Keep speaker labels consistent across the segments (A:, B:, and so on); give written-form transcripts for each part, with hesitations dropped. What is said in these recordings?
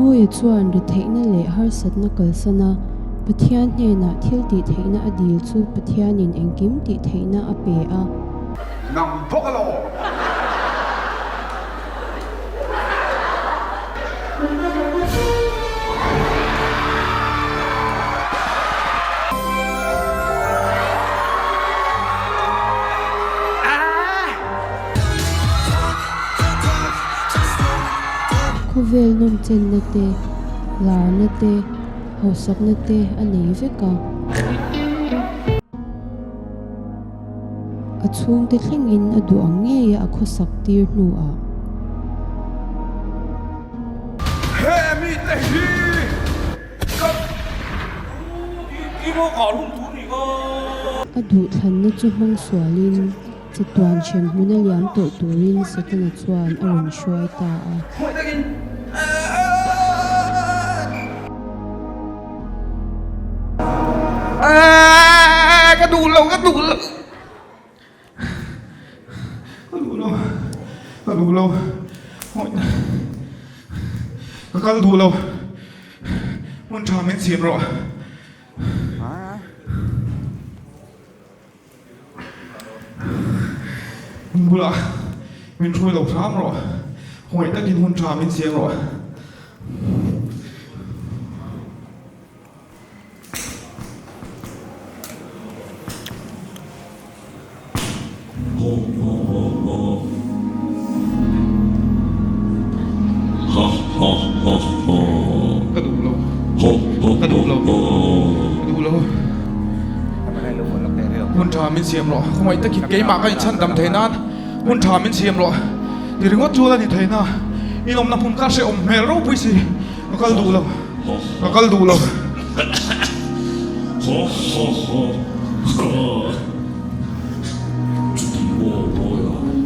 A: Mawia chuan retheihna leh harsatna kalsan a, Pathian hnenah thil tih theihna a dil chu Pathianin engkim tih theihna a pe a.
B: Nang bawk a lo.
A: Khawvel nawmchenna te, larna te, hausakna te a nei vek a. A chhungte thlengin a duh ang ngei a khawsak tir hnuah.
B: He mite hi ka
A: A duhthlanna chu hmang sualin chatuan hrem hmuna liam tawh turin Setana chuan a rawn hruai ta a.
B: Ka duh lo, ka duh lo. Ka duh lo, ka duh lo. Ka kal duh lo. Hmun tha min chhim rawh. Hun bulah min hruai lo hram rawh. Hawih takin hun tha min siam rawh. Ka duh lo. Ka duh lo. Ka duh lo. Hun tha min siam rawh. Khawngaih takin keimah ka inchhan dam thei nan hun tha min siam rawh. Ti ringawt chuan a ni thei na. Inawmna hmun kha hrehawm hmel ropui si. Ka kal duh lo. Ka kal duh lo.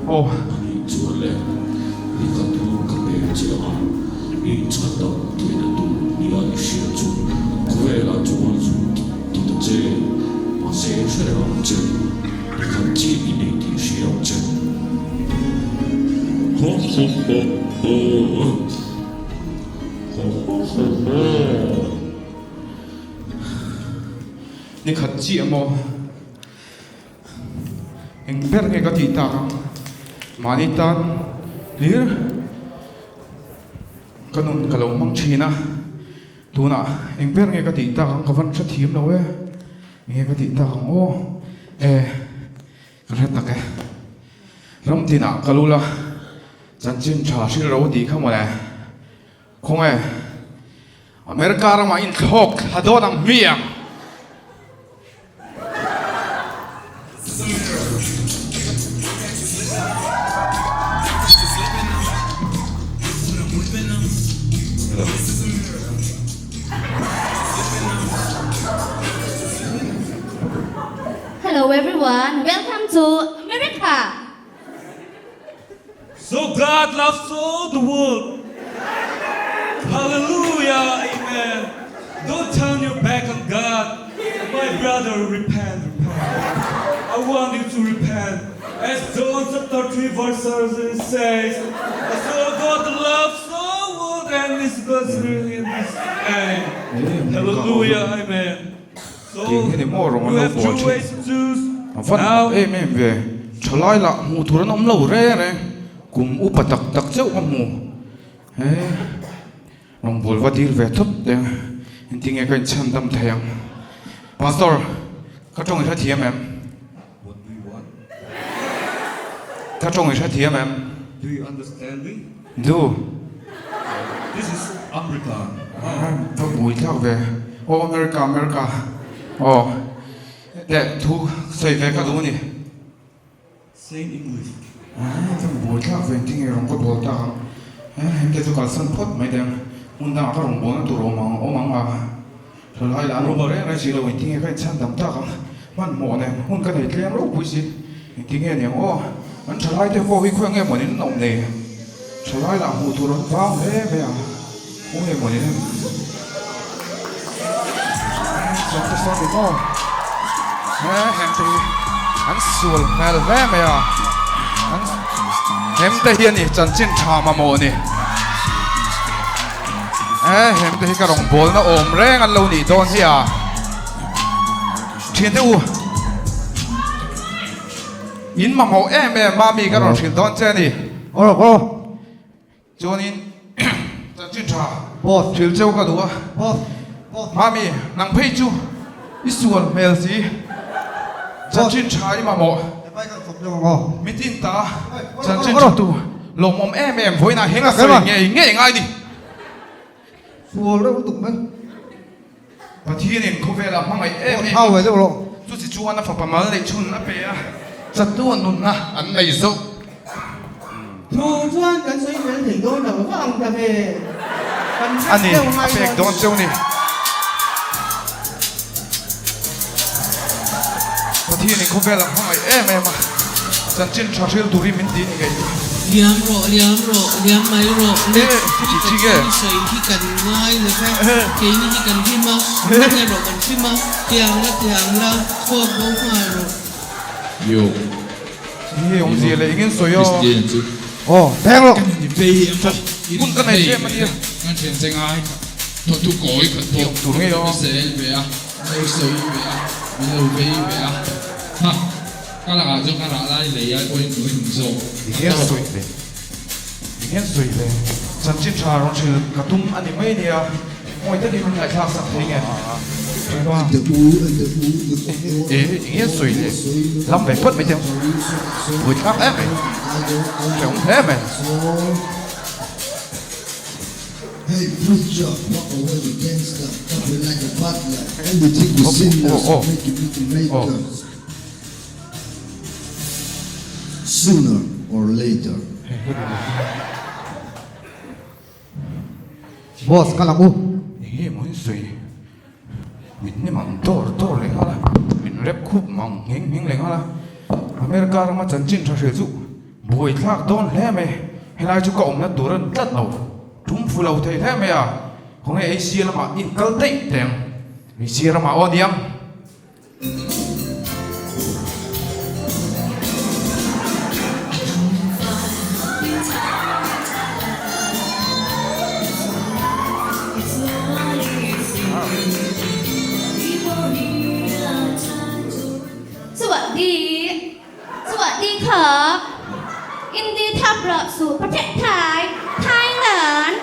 B: Aw. Ni khat chiah maw? Eng ber nge ka tih tak ang? Mahni tan hlir ka nun ka lo hmang thin a, tunah eng ber nge ka tih tak ang ka van hrethiam lo e, eng nge ka tih tak ang aw? E. Ka hre tak e. Ram tinah ka lul a, chanchin tha hrilh ro tih kha mawle. Khawnge America ramah inthlawk thla dawn ang hmiang.
C: Hello everyone, welcome to America.
D: So God loves all the world. Hallelujah, amen. Don't turn your back on God. My brother, repent, repent. I want you to repent. As John chapter 3 verse 7 says, So God loves the world and is God's really in this end. Hallelujah, amen.
B: Tiang hian emaw rawng an lo bawl thin. A va mak em em ve. Thalai lah hmuh tur an awm lo reng reng. Kum upa tak tak chauh ka hmu. He rawng bawl va dil ve thawt teh ang. Engtin nge ka inchhan dam thei ang. Pastor, ka tawng i hrethiam em? Ka tawng i hrethiam em?
D: Do you understand me?
B: Do.
D: This is America.
B: Va bui thlak ve. Aw America America. Aw teh thu sawi ve ka duh a ni.
D: Say in English.
B: Va bui thlak ve engtin nge rawn ka bawl tak ang. Hengte chu kalsan phawt mai teh ang. Hmun dangah ka rawn bawlna tur awm ang awm ang a. Thalai lah an awm reng reng si lo, engtin nge ka inchhan dam tak ang? Hmanhmawh nen hun ka nei tlem ropui si, engtin nge niang aw? An thalai te pawh hi khawi nge mawni an awm nei? Thalai lah hmuh tur an vang hle mai a, khawi nge mawni an chuan te sawn ni maw? He hem te hi an sual hmel hle mai a, an hem te hi a ni chanchin tha mamawh ni. He hem te hi ka rawngbawlna awm reng an lo nih dawn hi a. Thiante u, in mamawh em em a mi ka rawn hrilh dawn che a ni. Chuanin chanchin tha hrilh cheu ka duh a. Mami, nang phei chu i sual hmel si. Chanchin tha i mamawh. Mitin ta chanchin tha tu lawmawm em em vawiinah hian ka sawi ngei ngei ngai ni.
E: Sual reuh lutuk mai.
B: Pathianin khawvelah hmangaih em em chu chi chuan a fapa mal neih chhun a pe a, chatuan nunna an nei zawk.
F: Thu chuan kan sawi fel thei dawn lo va ang ta ve. Kan
B: A ni,
F: deuh
B: a
F: ngai
B: pek
F: dawn
B: dawn cheu ni. Pathianin khawvelah hmangaih em em a, chanchin tha hril turin min ti ni ngei.
G: Liam rawh, liam rawh, liam mai rawh,
B: E,
G: Nick,
B: ti
G: i
B: chi nge?
G: Pathian i sawi hi kan ngai lo ve, keini hi kan hlim a, nang erawh kan hlim a, tiang la, tiang la, chhuak bo nghal rawh.
H: Yo.
B: Hei awmzia leh engin sawi aw.
H: Christian chu.
E: Aw, thleng rawh.
H: Kan in vei em maw?
B: Hun ka nei tlem a nia.
H: Kan thian che ngai kha thawnthu kawi khat pawh
B: Tur ngei aw.
H: Ka sel ve a, min lo sawi ve a, min lo vei ve a. Ha, ka lakah chuan ka rah lai lei ai pawhin ka hlim zawk.
B: Engin sawi ve? Engin sawi ve? Chanchin tha rawn hrilh ka tum a ni mai nia. Ngawi takin min ngaihthlak sak thei nge? Ṭhipa. E, engin sawi le? Lam ve phawt mai teh ang. Buaithlak em mai. Hrehawm hle mai. Aw, aw, aw.
E: Boss ka lang u.
B: Enge maw in sawi? Min hnem ang dawr dawr leh nghal a, min rep khup mang ngheng ngheng leh nghal a. America rama chanchin tha hrilh chu buaithlak dawn hle mai. Helai chu ka awmna tur a ni tlat lo. Tum fu lo thei hle mai a. Khawnge Asia lamah in kal daih teh ang. Asia ramah aw niang.
C: สวัสดี สวัสดีครับ อินดีทับรับสู่ประเทศไทย ไทยแลนด์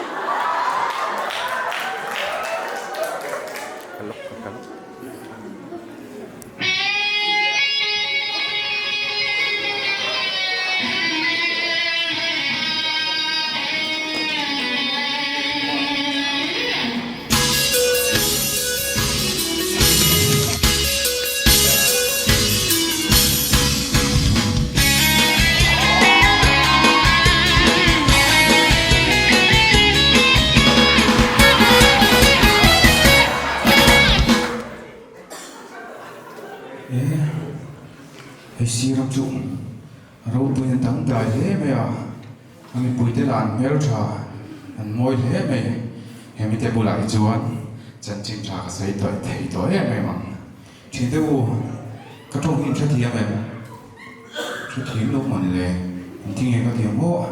B: E, hei sir chu ropuina dangdai hle mai a, a mipuite lah an hmeltha an mawi hle mai. He mite bulah hi chuan chanchin tha ka sawi tawih thei tawh em em ang. Thin deuh u, ka tawng hi in hrethiam em? Hrethiam lo mawn le, engtin nge ka thiam maw?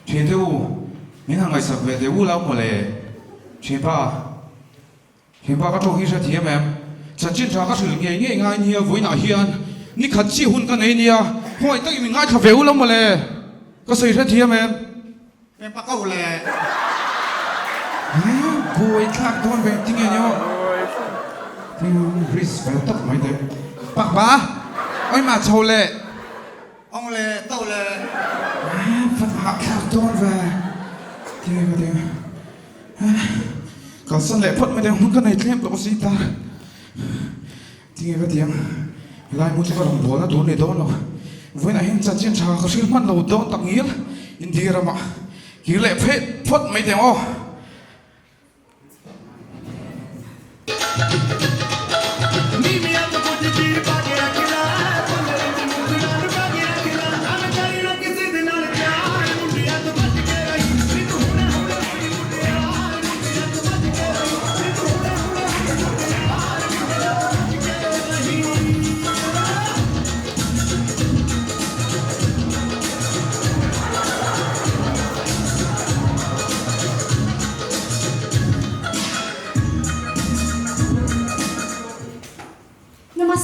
B: Thin deuh u, min han ngaihsak ve teh u lo maw le? Thinpa, Thinpa ka tawng hi hrethiam em? Chanchin tha ka hrilh ngei ngei ngai nia, vawiinah hian ni khat chiah hun ka nei nia, khawngaih takin min ngaithla ve u lo maw le? Ka sawi hrethiam em?
I: Pepa ko le.
B: He buai thlak dawn ve tinge ni aw. Tin risk fel tak mai te. Pak ba oi ma chho le.
I: Ong le to le.
B: He vat hah thlak dawn ve tinge ka ti. Kalsan leh phawt mai te hun ka nei tlem tawh si ta. Tinge ka ti ang, helai hmun chu ka rawn bualna tur ni dawn lo. Vawiinah hian chanchin tha ka hrilh hman lo dawn tak ngial India ramah kir leh phet phawt mai teh ang aw.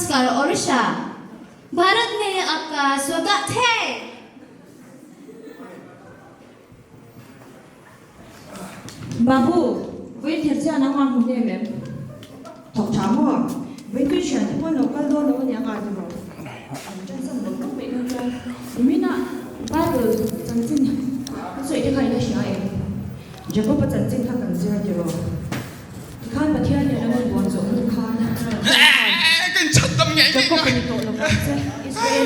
C: नमस्कार ओडिशा भारत में आपका स्वागत है
J: Babu, vawiin thir chiah nangmah hmu hnem em? Thawk tha maw? Vawiin tui thian te pawh an lo kal dawn lo a nia ngai tiraw? An ṭan san lo lawk mai kha chuan nimin-ah Bible chanchin an sawi te kha i la hria em? Jacob-a chanchin kha kan zir tiraw? Tikhan Pathian nen an inbuan zawh hnu khan Jacob a ni tawh lo vang che, Israel a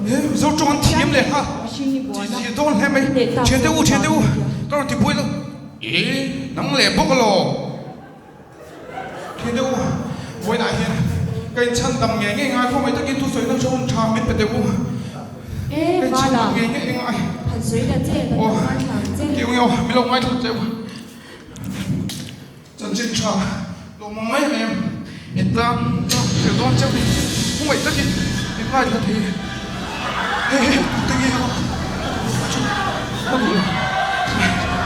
J: ni tawh zawk ang. Pathian nen mihring i buan a, i hneh tak zawk vang a tia. E Vala, han sawi la che, kan lo ngaithla ang che.
B: Chanchin tha lawmawm mai em in tan ka hrilh dawn cheu ni. Hmangaih takin min ngaithla thei e. He he tute nge a ka duh lo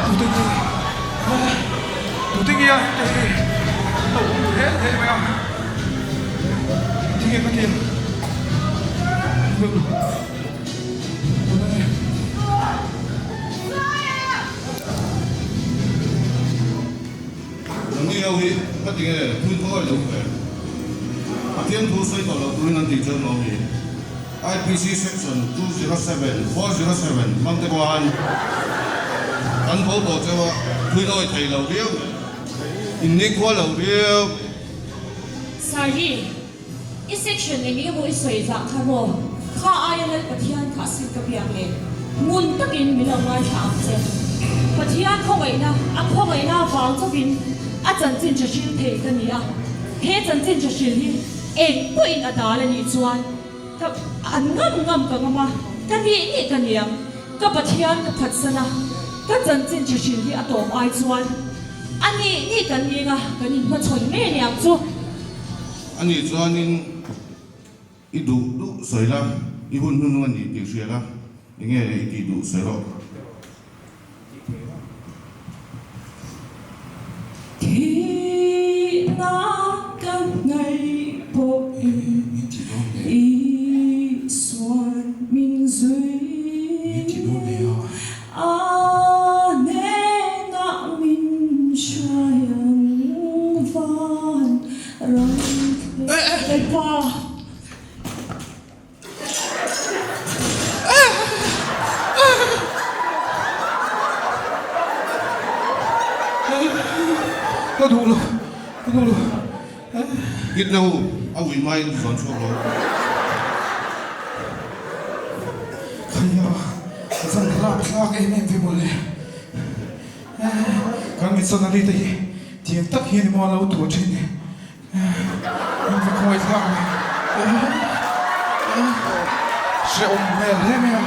B: tute nge tute nge a hei hei an lo awm hle hle mai a tinge ka ti a ka duh lo tute nge.
K: Nangni ho hi ka ti nge thil khawi lo ve. Pathian thu sawi tawh lo turin an tih chuan lawm hi. IPC section 207, 407 hmang te khuan kan tho tawh cheu a, thuin awi thei lo riau mai. In nikhua lo riau mai.
J: Sir hi I section eng emaw i sawi zah kha maw? Kha aia Lal Pathian kha a sin ka biak le. Ngun takin min lo ngaithla ang che. Pathian khawngaihna, a khawngaihna avang chauhin a chanchin tha hril thei ka ni a. He chanchin tha hril hi eng pawhin a dal a nih chuan ka an ngam ngam ka ngam a, ka nih nih ka niang. Ka Pathian ka phatsan a, ka chanchin tha hril hi a tawp ai chuan a nih nih kan ning a, kan inhmachhawn ngei aniang chu.
K: Ani chuanin i duh duh sawi la, i hun hnunung a ni tih hria la, enge i tih duh sawi rawh.
J: Thihna ka hnaih pawhin Isuan min zui a hnenah min hruai ang van ram thleng.
B: Ka duh lo, ka duh lo.
K: Kidna u, a ui mai in zawn chhuak lo.
B: Khaia, ka zan rap thlak em em ve mawle. Kan missionary te hi tiang tak hian emaw a lo tuah thin ni. Min va khawi thlak mai. Hrehawm hmel hle mai a.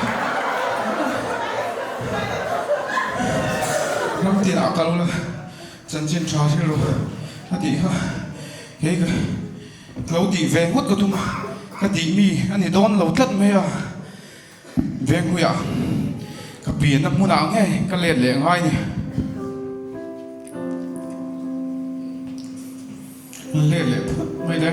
B: Ram tinah kal ula chanchin tha hrilh rawh a tih kha kei ka lo tih ve ngawt ka tum a, ka tih mi a ni dawn lo tlat mai a. Venghuiah ka pianna hmunah nge ka let leh ngai ni. Let leh phut mai le.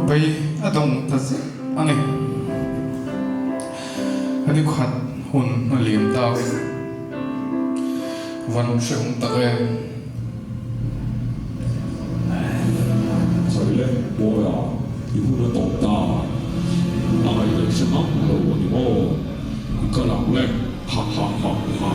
B: Bei a dawng ta zet a ni. Ka ni khat hun a liam ta. Van hrehawm tak em.
L: Sawi le, Bawiha, i hun a tawp ta. A ngaihtuah hre ngang lo a ni maw? I kal ang le, ha ha ha ha.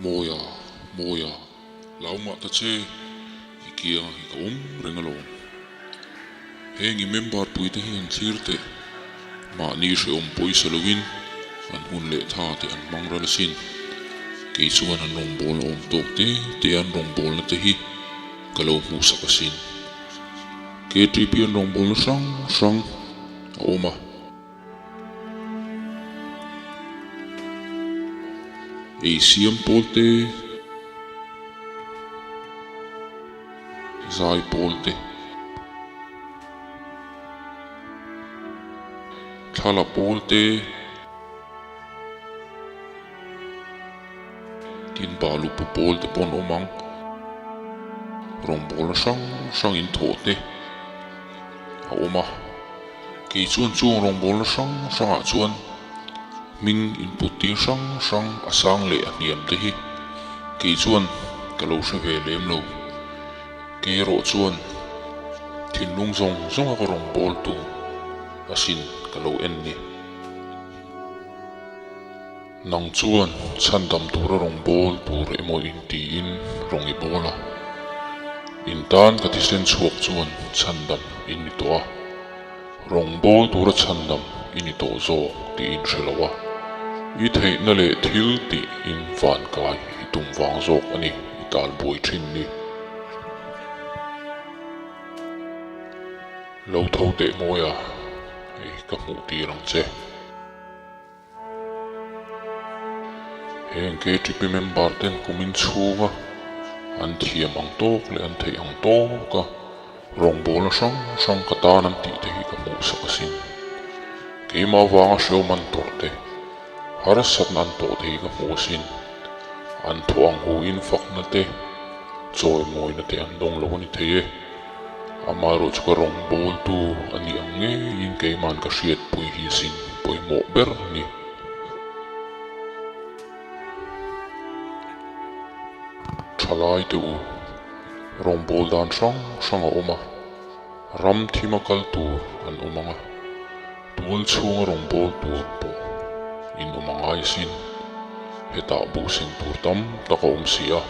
L: Mawia, Mawia, hlau mah ta che, i kianga hi ka awm reng alawm. Heng i member puite hi han thlir teh, mahni hrehawm pawisa lovin an hun leh tha te an hmang ral asin. Kei chuan an rawngbawlna awm tawk te te an rawngbawlna te hi ka lo hmuhsak asin. KTP an rawngbawlna hrang hrang a awm a. Ei siam pawl te, zai pawl te, thla la pawl te, tin balu pu pawl te pawh an awm ang, rawngbawlna hrang hrang in thawh te a awm a. Kei chuan chung rawngbawlna hrang hrangah chuan hming input tir hrang hrang a sang leh a hniam te hi kei chuan ka lo hre ve lem lo. Kei erawh chuan thinlung zawng zawnga ka rawngbawltu asin ka lo en ni. Nang chuan chhandam tura rawngbâwl tur emaw intiin rawng i bâwl a. In tân ka thisen chhuak chuan chhandam i ni tawh a, rawngbâwl tura chhandam i ni tawh zawk tih in hre lo a, i theihna leh thil tih in vânkai i tum vâng zawk a ni i talbuai ṭhin ni. Lo tho teh mawi a, hei ka hmuh tir ang che. Heng KTP member ten kumin chhunga an thiam ang tawk leh an theih ang tawka rawngbawlna hrang hrang ka tan an tih te hi ka hmuhsak asin. Keimah avanga hrehawm an tawrh te, harsatna an tawh te hi ka hmuh asin. An thawh ang hu in fakna te, chawimawina te an dawng lo a ni thei e. Amaherawh chu ka rawngbawltu a nih ang ngeiin keima'n ka hriatpui hi sin pawimawh ber a ni. Thalai te u, rawngbâwl dan hrang hrang a awm a, ram thima kal tur an awm ang a, tual chhunga rawngbâwl tur pawh in awm a ngai asin. Hetah buhseng tur tam tak a awm si a.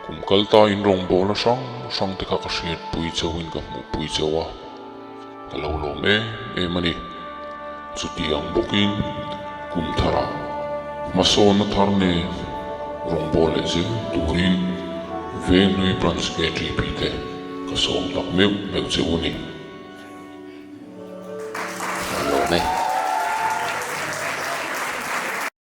L: Kum kal ta in rawngbawlna hrang hrang te kha ka hriatpui chauhin ka hmuhpui chauh a, ka lo lawm em em a ni. Chutiang bawkin kum tharah hmasawnna thar nen rawngbâwl leh zel turin Venglui Branch KTP te ka sawm tak meuh meuh che u ni.
M: Ka lawm e.